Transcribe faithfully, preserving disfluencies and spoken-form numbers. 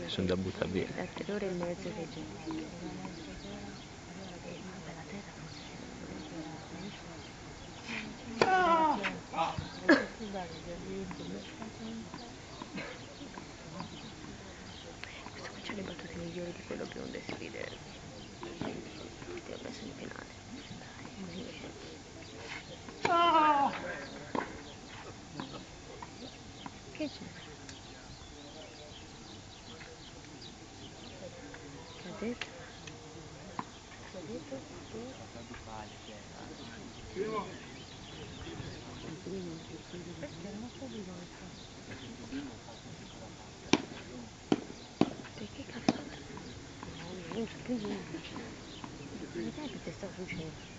Son da butar via. Da tre ore e meza che ghe xe. Questo qua c'ha le battute migliori di quello che ho da scrivere. Ti ho messo in penale. Dai, così. Che c'è? Che ha detto? Che ha detto? Perché non ho capito questo. E che cazzo? No, non c'è più niente. Ma dai che ti sta succedendo?